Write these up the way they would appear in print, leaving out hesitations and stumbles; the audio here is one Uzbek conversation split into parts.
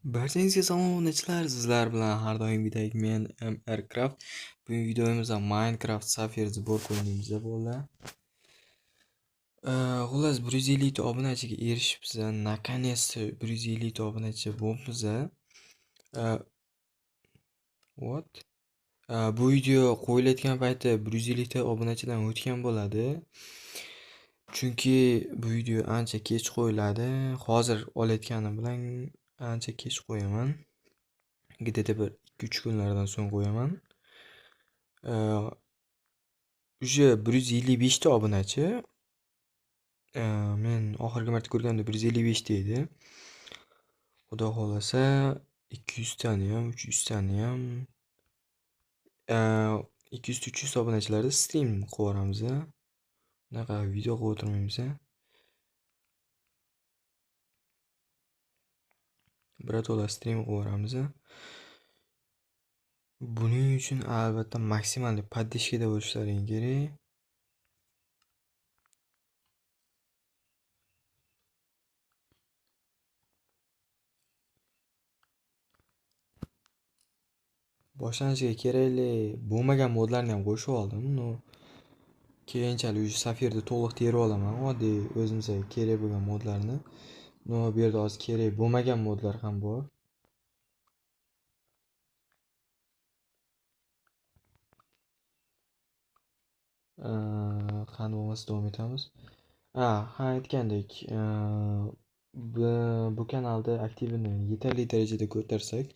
Barchangizga salom obunachilar, sizlar bilan har doimgidek men MRCraft. Bugungi videomizda Minecraft Sapphire сборка o'ynaymiz bolalar. Xullas 150 ta obunachiga erishibmiz. Наконец-то 150 ta obunachi bo'libmiz. What? Bu video qo'yilayotgan payti 150 ta obunachidan o'tgan bo'ladi. Chunki bu video ancha kech qo'yiladi. Hozir olayotganim bilan ancha kech qo'yaman. Где-то bir 2-3 kunlardan so'ng qo'yaman. Уже 155 ta obunachi. Men oxirgi marta ko'rganimda 155 ta edi. Xudo xohlasa 200 tani ham, 300 tani ham, 200-300 obunachilarda stream qilib yuboramiz. Unaqa video qilib o'tirmaymiz. Birato'la stream qilib yuboramiz. Buning uchun albatta maksimal поддержка da bo'lishlaring kerak. Boshlanishiga kerakli bo'lmagan modlarni ham qo'shib oldim. No, keyinchalik уже Sapphireni to'liq terib olaman, oddiy o'zimizga kerak bo'lgan modlarni. No, bu yerda hozir kerak bo'lmagan modlar ham bor. Qani bo'lmasa davom etamiz. Ha, aytgandek, bu kanalda aktivini yetarli darajada ko'tarsak,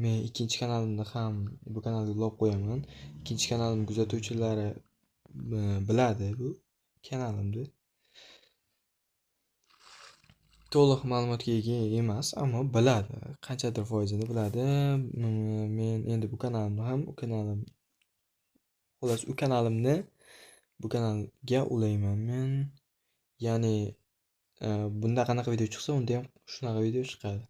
men ikkinchi kanalimni ham bu kanalga ulab qo'yaman. Ikkinchi kanalim kuzatuvchilari biladi bu kanalimni. To'liq ma'lumotga ega emas, ammo biladi, qanchadir foizini biladi. Men endi bu kanalimni ham, u kanalim, xullas u kanalimni bu kanalga ulayman men. Ya'ni bunda qanaqa video chiqsa, unda ham shunaqa video chiqadi.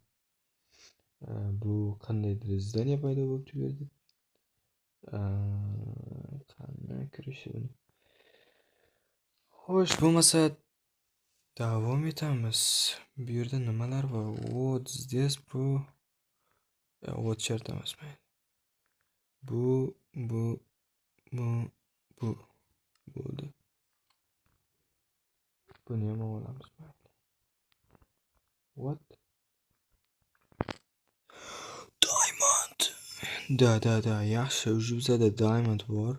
Bu qandaydir zdание paydo bo'libdi bu yerda. Qanday kirishi buni? Xo'sh, bo'lmasa davom etamiz. Bu yerda nimalar bor? Вот здесь bu вот shart emas mayli. Bu, bu, bu, bu bo'ldi. Buni ham olamiz mayli. What? Diamond. Da, da, da, yaxshi, уже bizada diamond bor.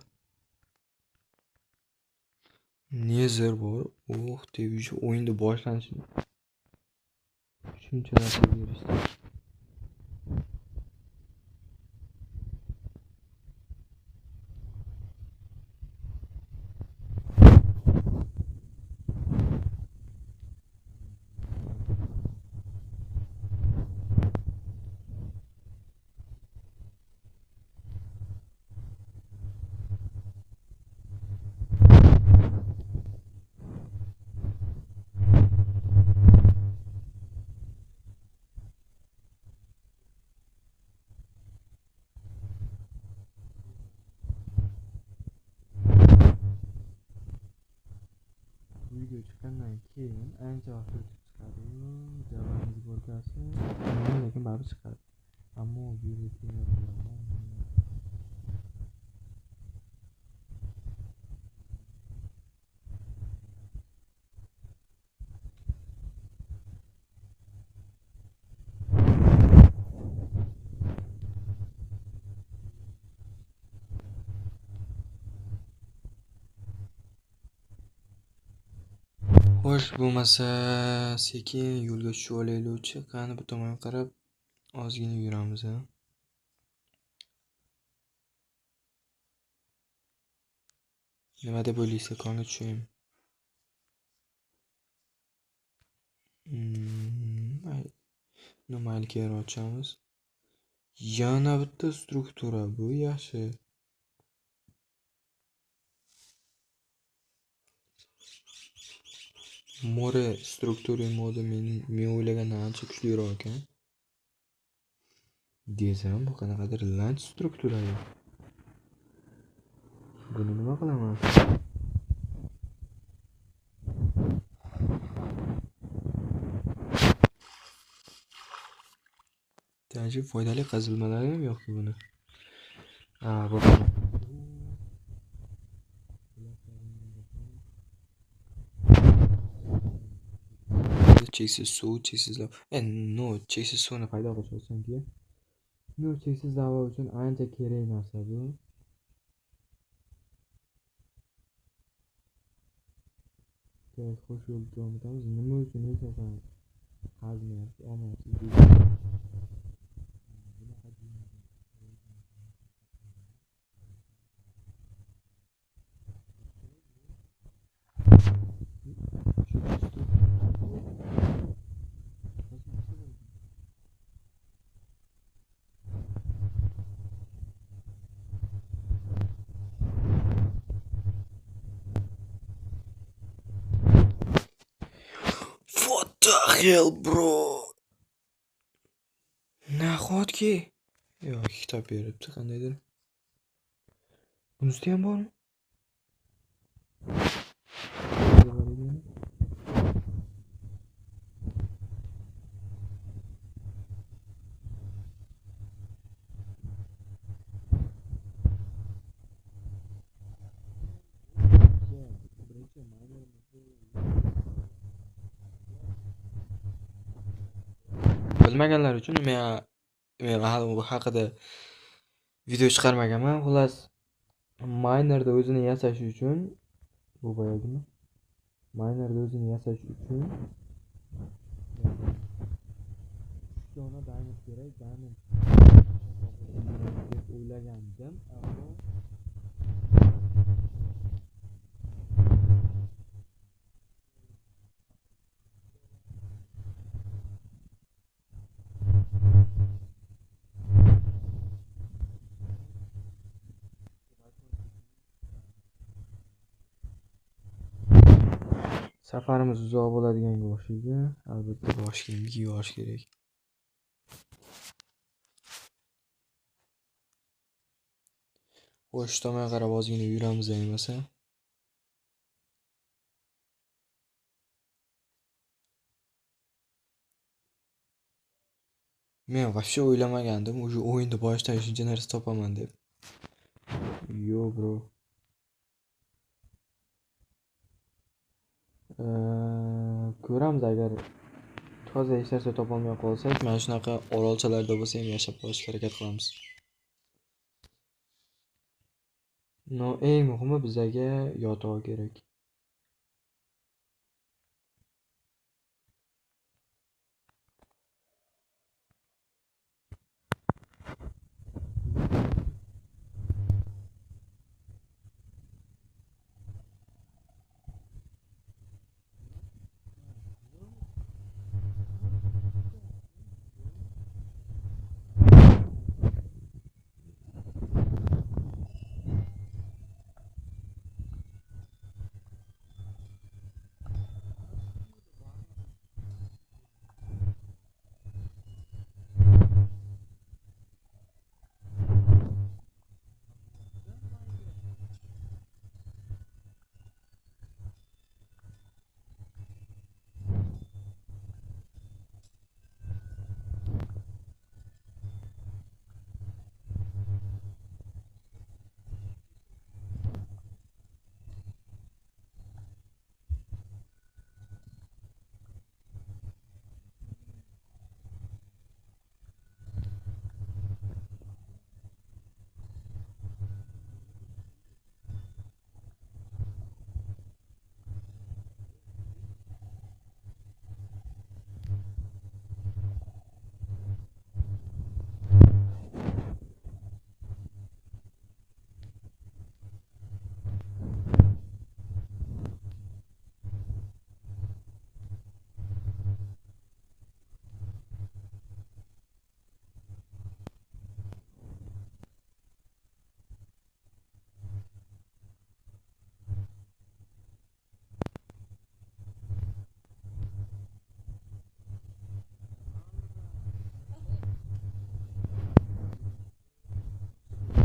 Nether bor. Oh, deb уже o'yinni boshlanishi. Shuncha narsaga erishdik. Video chiqqandan keyin ancha vaqt o'tib chiqadi. Javangiz borkasi, lekin baribir chiqadi. Ammo bu yerda temir bor. Xo'sh, bo'lmasa sekin yo'lga tushib olaylikchi. Qani bu tomonga qarab ozgina yuramiz. Nima deb o'ylaysiz, konga tushaymi? Mayli, keyin ochamiz. Yana bitta struktura, bu yaxshi. More struktura modi men o'ylagandan ancha kuchliroq ekan. Desam, bu qanaqadir lunch struktura. Buni nima qilaman? Даже foydali qazilmalari ham yo'q buni. Bu cheksiz suv, cheksiz lava. No, cheksiz suvni paydo qilish osonki. No, cheksiz lava uchun ancha kerak narsa bu. Kerak, xo'sh, yo'l davom etamiz. Nima uchun hech narsani qazmayapsiz, olmayapsiz? What the hell, bro? Nahotki? Yo'q, kitob beribdi qandaydir. Bunisi ham bormi? Bilmaganlar uchun men hali bu haqida video chiqarmaganman. Xullas, minerda o'zini yasash uchun bu boyagimi? Minerda o'zini yasash uchun 3 dona diamond kerak. Diamond deb o'ylagandim, ammo safarimiz uzoq bo'ladiganga o'xshaydi. Albatta bosh kiyim kiyib olish kerak. Xo'sh, tomonga qarab ozgina yuramiz bo'lmasa. Men вообще o'ylamagandim, уже o'yinda boshidan shuncha narsa topaman deb. Yo, bro. Ko'ramiz, agar toza hech narsa topolmay qolsak, mana shunaqa orolchalarda bo'lsa ham yashab qolishga harakat qilamiz. No, eng muhimi bizaga yotoq kerak.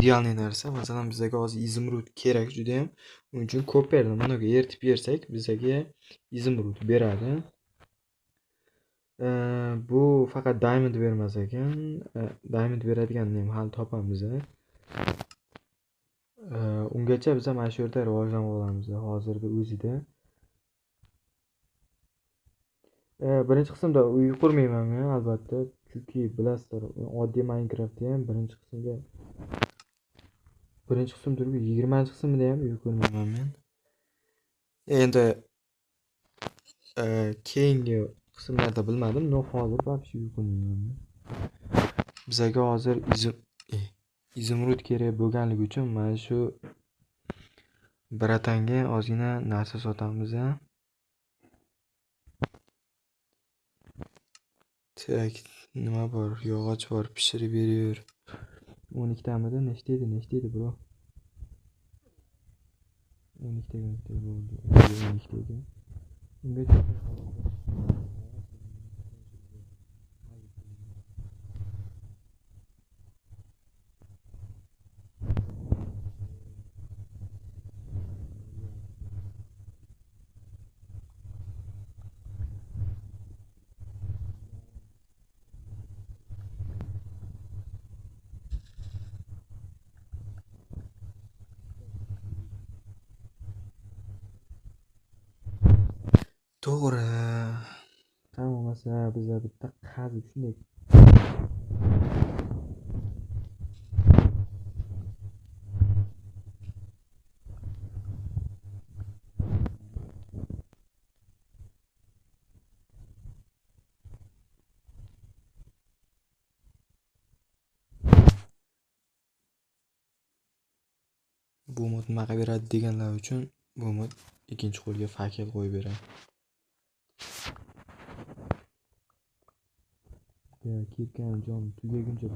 Idealniy narsa. Masalan, bizga hozir izumrud kerak juda ham. Uning uchun ko'perni bunaqa eritib bersak, bizga izumrud beradi. Bu faqat diamond bermas ekan. Diamond beradiganini ham hali topamiz. Ungacha biz mana shu yerda rivojlanib olamiz hozirda o'zida. Birinchi qismda uy qurmayman men albatta, chunki bilasizlar, oddiy Minecraftda ham birinchi qism turib 20-qismida ham uy qurmayman men. Endi keyingi qismlarda bilmadim, no hozir вообще uy qurmayman men. Bizga hozir izumrud kerak bo'lganligi uchun mana shu bratanga ozgina narsa sotamiz. Tak, nima bor? Yog'och bor, pishirib beraver. 12 tamidi? Nechta edi? Nechta edi, bro? 12 ta bo'ldi. 12 ta edi. Ungacha to'g'ri. Tam bo'lmasa bizlar bitta qazib shunday bu mod nima qilib beradi deganlar uchun bu mod ikkinchi qo'lga fakel qo'yib beradi. Kirkan jon tugaguncha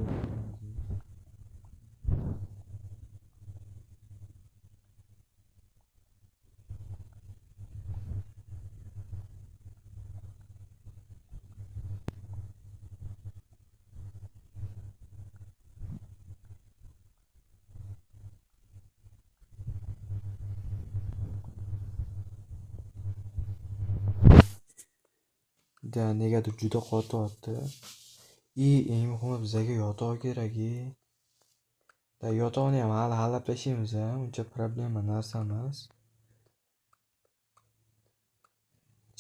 da negadir juda qotyapti. Eng muhimi bizga yotoq kerak. Da yotoqni ham hali hallab tashlaymiz, uncha problema narsa emas.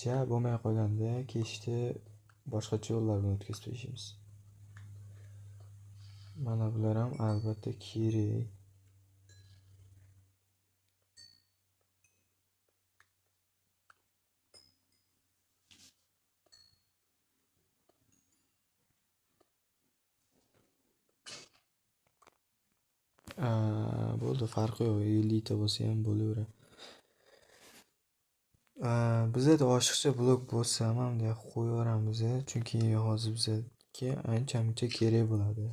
Ja bo'lmay qolganda kechda boshqacha yo'llar bilan o'tkazib tashlaymiz. Mana bular ham albatta kerak. Bo'ldi, farqi yo'q. 50 ta bo'lsa ham bo'laveradi. Bizda oshiqcha blok bo'lsa ham bunday qo'yaveramiz, chunki hozir bizga ancha-muncha kerak bo'ladi.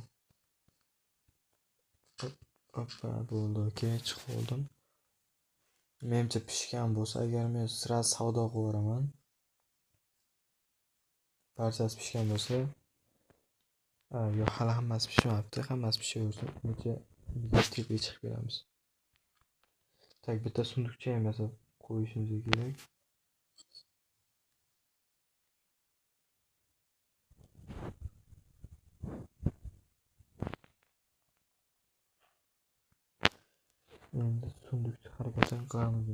Hoppa, bo'ldi, okey, chiqib oldim. Menimcha pishgan bo'lsa, agar men sira savdo qilib yuboraman. Barchasi pishgan bo'lsa, yo'q, hali hammasi pishmabdi, hammasi pishaversin. Ungacha biz tepaga chiqib kelamiz. Tak, bitta sundukcha ham yasab qo'yishimiz kerak. Endi sundukcha harakatini qilamiz.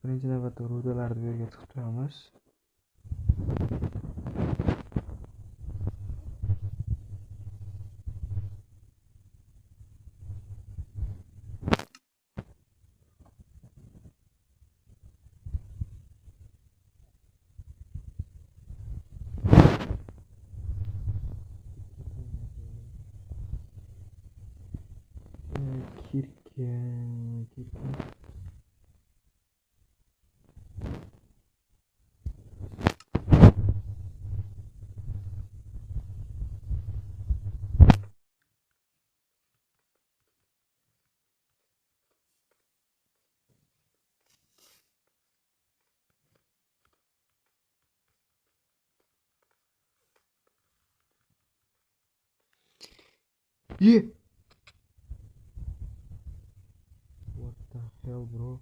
Birinchi navbatda rudalarni bu yerga tiqib turamiz. Kirka. Ye! What the hell, bro?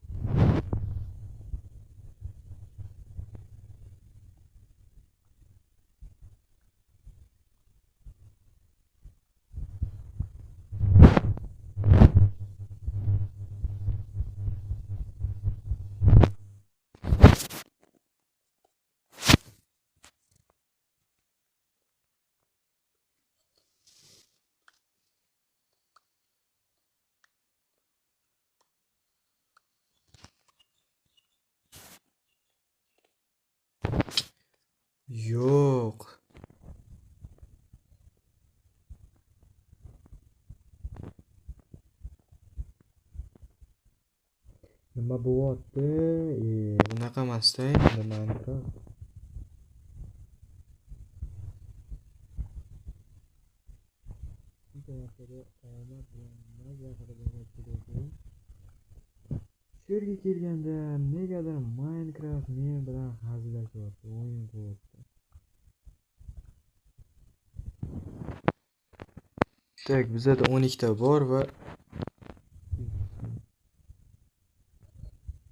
Yo'q. Nima bo'lyapti? Bunaqa emasda endi Minecraft. Shu yerga kelganda negadir Minecraft men bilan hazillashyapti, o'yin qilyapti. Tak, bizada 12 ta bor va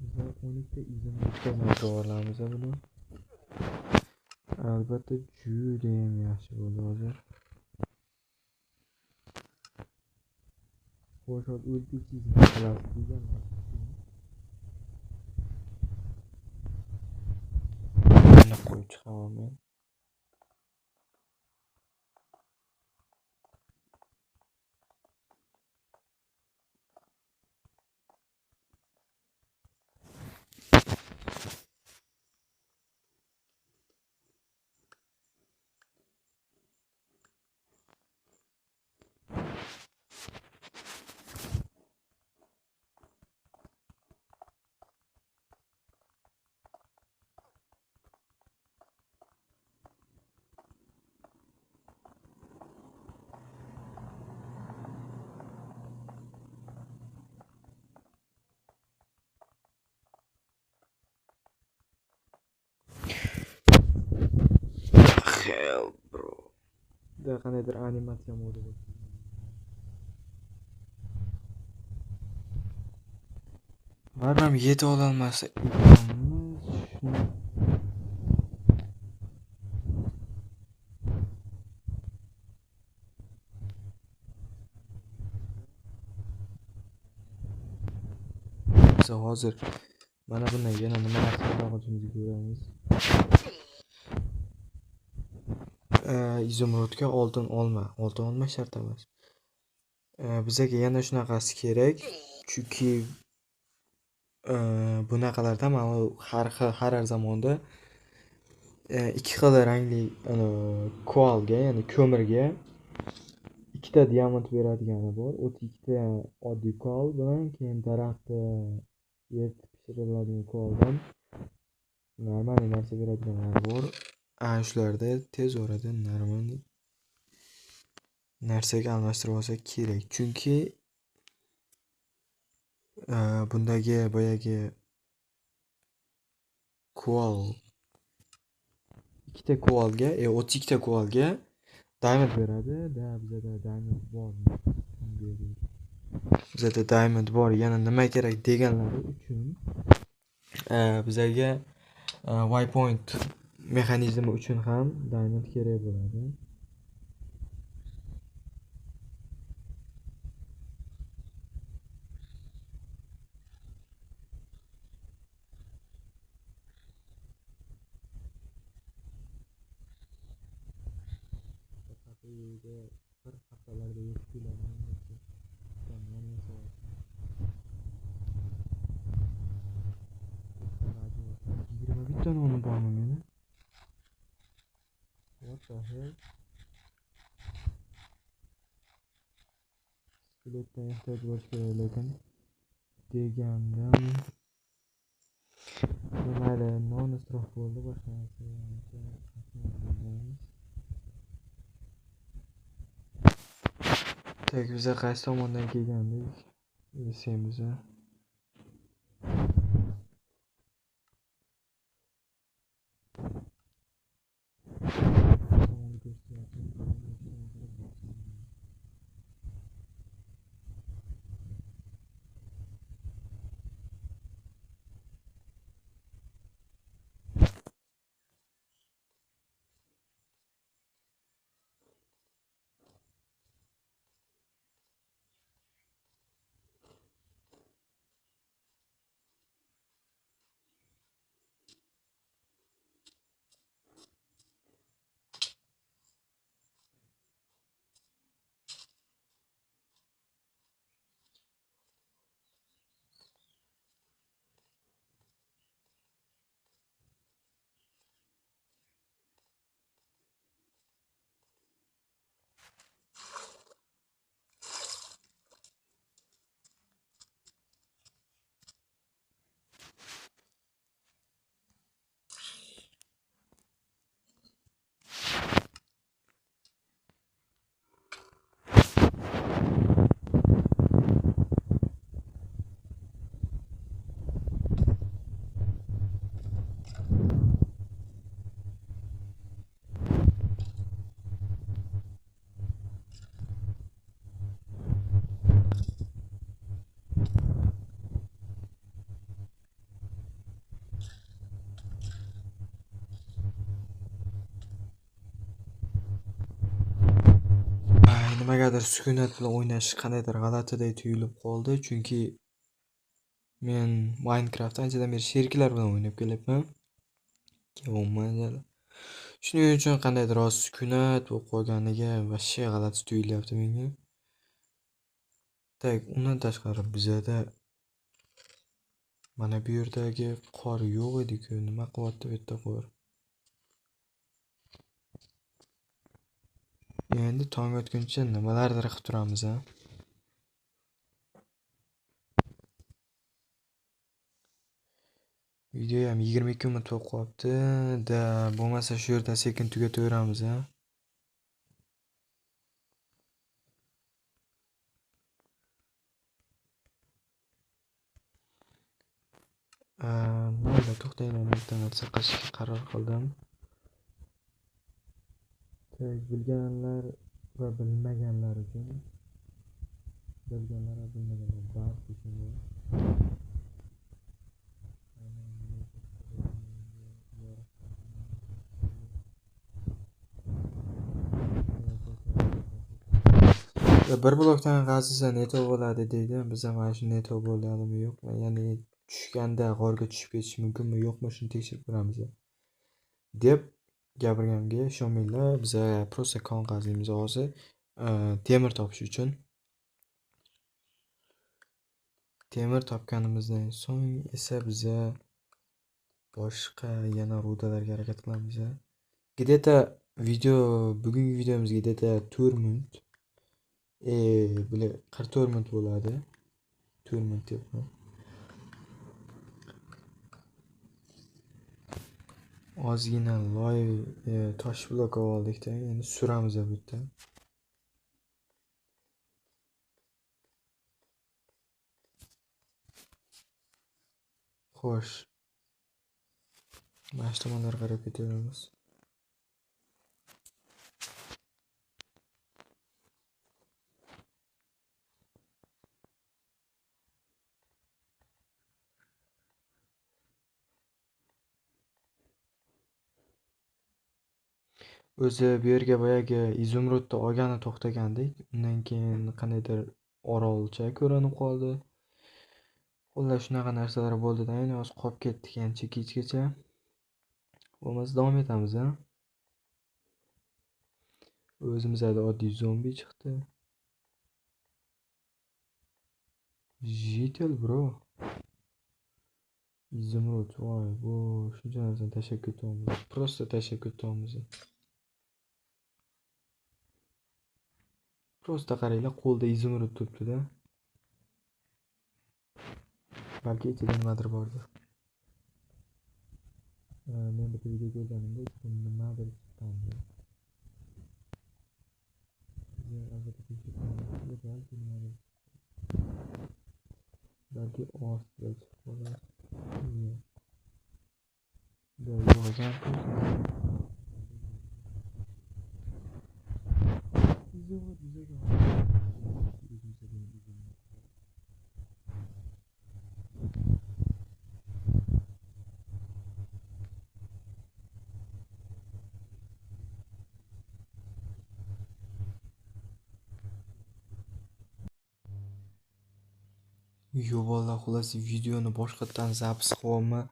bizlar 12 ta izumrudga to'g'rilaymiz buni. Albatta juda ham yaxshi bo'ldi hozir. Xo'sh, hozir o'lib ketsangiz nima qilasiz degan narsa. Buni qo'yib chiqaman men. Hell, bro. Da qandaydir animatsiya modi bor. Baribir ham yeta ololmas ekanmiz. Shuni biz hozir mana bundan yana nima narsa qilishimizni ko'ramiz. Izumrudga oltin olma. Oltin olma shart emas. Bizga yana shunaqasi kerak, chunki bunaqalarda mana har xil har zamonda ikki xil rangli koalga, ya'ni ko'mirga ikkita diamant beradigani bor. 32 ta oddiy koal bilan, keyin daraxtni eritib pishiriladigan koaldan normal narsa beradiganlar bor. Ana shularda tez orada normal narsaga almashtirib olsak kerak. Chunki bundagi boyagi koal ikkita koalga, 32 ta koalga diamond beradi. Da bizada diamond bor. Bizada diamond bor. Yana nima kerak deganlari uchun bizaga waypoint mexanizmi uchun ham diamond kerak bo'ladi. Bir haftalarda yetib keladi. 21 ta noni bormi meni? What the hell? Skeletdan ehtiyoj bo'lishi kerak, lekin degandim. Mayli, non isrof bo'ldi, boshqa narsa. Tak, biza qaysi tomondan kelgandik? Bilsaymiz. Nimagadir sukunat bilan o'ynash qandaydir g'alatiday tuyulib qoldi, chunki men Minecraft anchadan beri sheriklar bilan o'ynab kelyapman. Shuning uchun qandaydir hozir sukunat bo'lib qolganiga vashshe g'alati tuyulyapti menga. Tak, undan tashqari bizada mana bu yerdagi qor yo'q edi-ku. Nima qilyapti bu yerda qor? Endi tong otguncha nimalardir qilib turamiz, a? Video ham 22 minut bo'lib qolibdi. Da, bo'lmasa shu yerda sekin tugataveramiz, a? Mayli, to'xtanglar, bitta narsa qilishga qaror qildim. Bilganlar va bilmaganlar uchun, bilganlar va bilmaganlar barcha uchun. Bir blokdan qazisa neto bo'ladi deydi. Biz ham mana shu neto bo'ladimi yo'qmi, ya'ni tushganda g'orga tushib ketish mumkinmi yo'qmi, shuni tekshirib ko'ramiz deb gapirganimga ishonmanglar. Biza prosta kon qaziymiz hozir, temir topish uchun. Temir topganimizdan so'ng esa biza boshqa yana rudalarga harakat qilamiz. Gdeta video, bugungi videomiz gdeta 4 minut. 44 minut bo'ladi. 4 minut deyapman. Ozgina loy tosh blok oldik-da, endi suramiz bu yerda. Xo'sh. Mana shu tomonlarga qarab ketaveramiz. O'zi bu yerga boyagi izumrudni olgani to'xtagandik. Undan keyin qandaydir orolcha ko'rinib qoldi. Xullas shunaqa narsalar bo'ldi-da, endi hozir qolib ketdik ancha kechgacha. Bo'lmasa davom etamiz, a? O'zimizda oddiy zombi chiqdi. Jitel bro. Izumrud, voy, bu shuncha narsani tashlab ketyapmiz. Prosta tashlab ketyapmiz. Prosta qaranglar, qo'lda izumrud turibdi-da. Balki ichida nimadir bordir. Men bitta video ko'rganimda ichida nimadir chiqqandi. Balki nimadir chiqqan. Balki ostida chiqib qolar. Yo'q ekan. Yo bolalar, xullas videoni boshqatdan zapis qilyapman.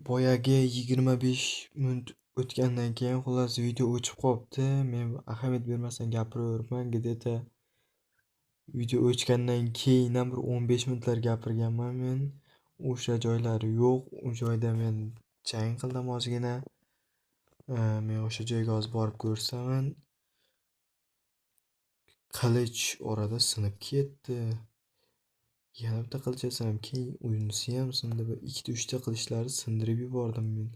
Boyagi 25 minut o'tgandan keyin xullas video o'chib qolibdi. Men ahamiyat bermasdan gapiraveribman. Gdeta video o'chgandan keyin ham bir 15 minutlar gapirganman men. O'sha joylari yo'q. U joyda men jang qildim ozgina. Men o'sha joyga hozir borib ko'rsaman, qilich orada sinib ketdi. Yana bitta qilich yasam, keyin unisi ham sindi. Bir ikkita uchta qilichlarni sindirib yubordim men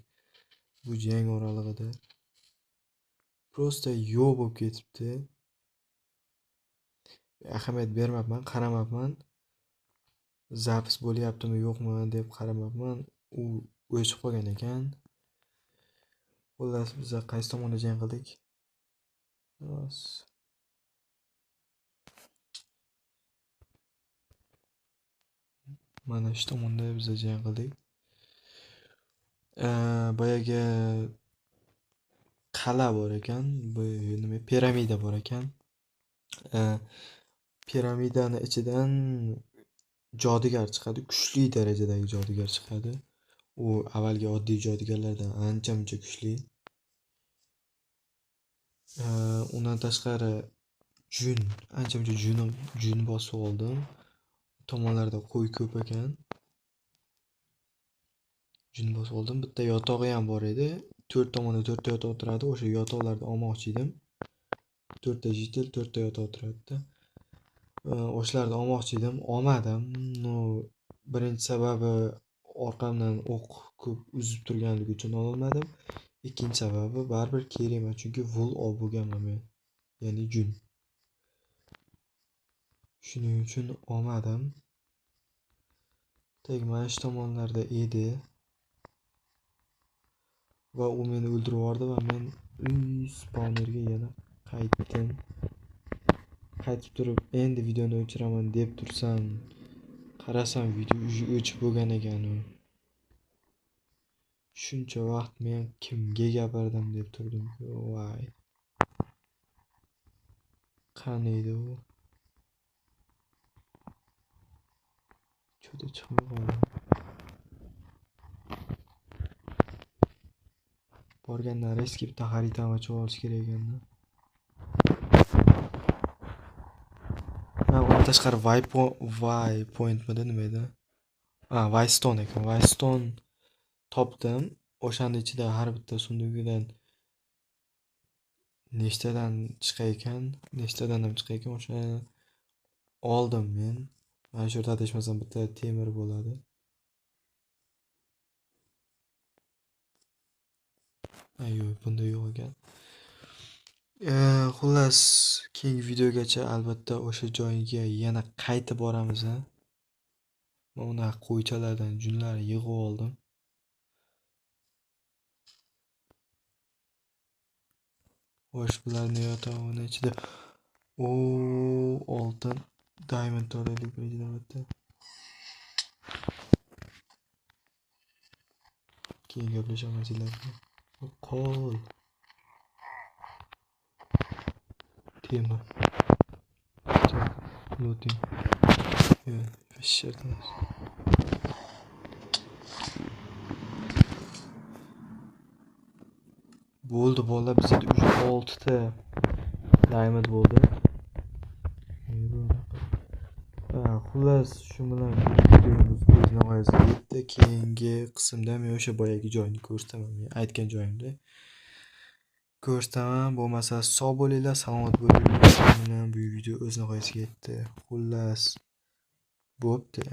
bu jang oralig'ida. Prosta yo'q bo'lib ketibdi. Ahamiyat bermabman, qaramabman. Zapis bo'lyaptimi yo'qmi deb qaramabman. U o'chib qolgan ekan. Xullas biz qaysi tomonda jang qildik? Xullas. Mana shu tomonda biz jang qildik. Boyagi Qal'a bor ekan, bu nima piramida bor ekan. Piramidani ichidan jodugar chiqadi, kuchli darajadagi jodugar chiqadi. U avvalgi oddiy jodugarlardan ancha-muncha kuchli. Undan tashqari jun, ancha-muncha jun bosib oldim. Tomonlarda qo'y ko'p ekan. Jun bosib oldim. Bitta yotog'i ham bor edi. 4 tomonda 4 ta yotoq turadi. O'sha yotoqlarni olmoqchi edim. 4 ta jitel, 4 ta yotoq turadi-da. O'shalarni olmoqchi edim, olmadim. No, birinchi sababi orqamdan o'q ko'p uzib turganligi uchun olmadim. Ikkinchi sababi baribir kerak emas, chunki wool olib bo'lganman men, ya'ni jun. Shuning uchun olmadim. Tek mana shu tomonlarda edi. Va u meni o'ldirib yubordi va men uy spawnerga yana qaytdim. Qaytib turib endi videoni o'chiraman deb tursam, qarasam video o'chib bo'lgan ekan u. Shuncha vaqt men kimga gapirdim deb turdim. Voy. Qani edi u? Cho'da chiqmay qoldi. Borgandan risk bitta xaritani ochib olish kerak ekanda. Ha, undan tashqari waypointmidi nima edi? Ha, Waystone ekan. Waystone topdim. O'shani ichida har bitta sundugidan nechtadan chiqar ekan, nechtadan ham chiqar ekan, o'shani oldim men. Mana shu yerda adashmasam bitta temir bo'ladi. Ha, yo'q, bunda yo'q ekan. Xullas, keyingi videogacha albatta o'sha joyga yana qaytib boramiz, ha. Men unaqa qo'ychalardan junlar yig'ib oldim. Xo'sh, bularni yotog'ini ichida o oltin diamond olaylik birinchi navbatda. Keyin gaplashaman sizlar bilan. Qol. Temir. Looting. Yo'q, bo'ldi bolalar, bizda 6 ta diamond bo'ldi. Xullas, shu bilan videomiz o'z nihoyasiga yetdi. Keyingi qismda men o'sha boyagi joyni ko'rsataman, men aytgan joyimda ko'rsataman. Bo'lmasa sog' bo'linglar, salomat bo'linglar. Shu bilan bu video o'z nihoyasiga yetdi. Xullas, bo'pti.